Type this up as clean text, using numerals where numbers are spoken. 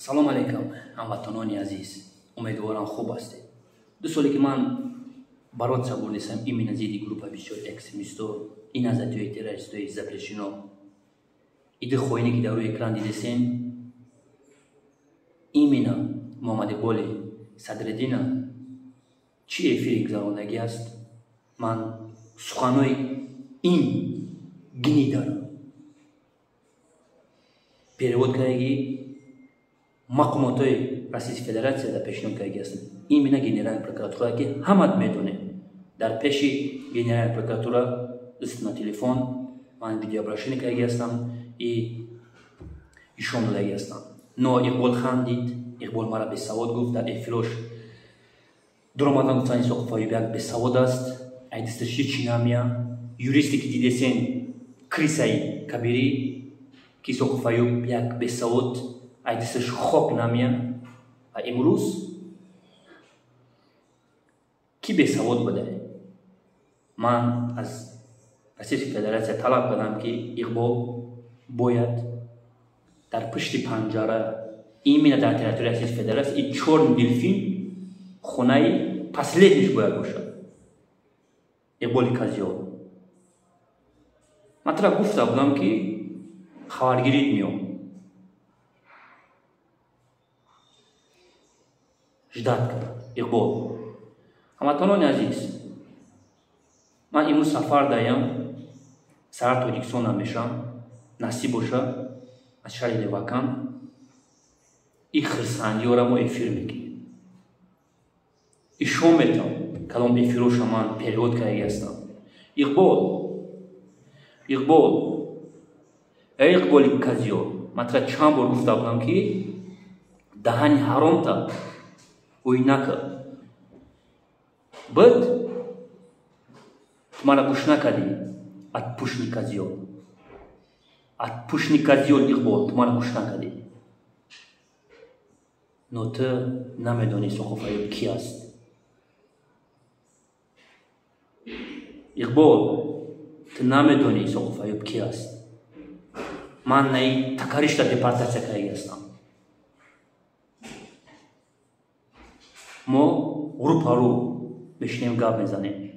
Салом алейкум, ҳамватанони азиз. Умедворам, хуб ҳастед. 2 соле ки ман бороться бурдисам именно зидди группа бисёр экстремисто и назатиҳои террористои запрещено. Иди хоине ки дар рӯи экран дидесен, именно Муҳаммад Иқболи Садриддина чӣ эфири гузарондагӣ аст, ман суханҳои ин гнидаро перевод кардагӣ, мақомотҳои Российской Федерация дар пешниҳод кардагӣ ҳастанд. Именно Генеральная прокуратура, ки ҳамат медонед, дар пеши Генеральная прокуратура на телефон ман видеообращение кардагӣ ҳастам и ишон додагӣ ҳастам. Но Иқбол хандид, Иқбол мара бесавод гуфт, дар эфирош дуромадан гуфтан: «Исоқов Аюб як бесавод аст, ай дасташ ҳичи намея». Юристе ки дидесен, крысаи кабирӣ, ки Исоқов Аюб як бесавод, ай дасташ хок намея. Ва имрӯз кӣ бесавод буда? Ман аз Российской Федерация талаб кардам, ки Иқбол бояд дар пушти панҷара, именно дар территорияи Российской Федерация, и чёрный дельфин хонаи последниш бояд бошад. Иқболи козёл, ман тура гуфта будам, ки хабаргирит меом, ждать кард Иқбол. Ҳамватанони азиз, ман имрӯз сафар даям, сара Тоҷикистон намешам, насиб боша, аз шаҳри Левакан и хирсандиёра мо эфир мекунем, ишон метам, калом эфироша ман перевод кардагӣ ҳастам. Иқбол, Иқбол, эй Иқболи козёл, ман тура чанд бор гуфта будам, ки даҳани ҳаромта ӯй накар бад, ту мара гӯш накардӣ. Отпущенный козёл, отпущенный козёл Иқбол, ту мара гӯш накардӣ. Но ту намедонӣ Исоқов Аюб кӣ аст. Иқбол, ту намедонӣ Исоқов Аюб кӣ аст. Ман наи такаришта депортатсия кардагӣ ҳастам. Мо рӯ ба рӯ мешинем, гап мезанем.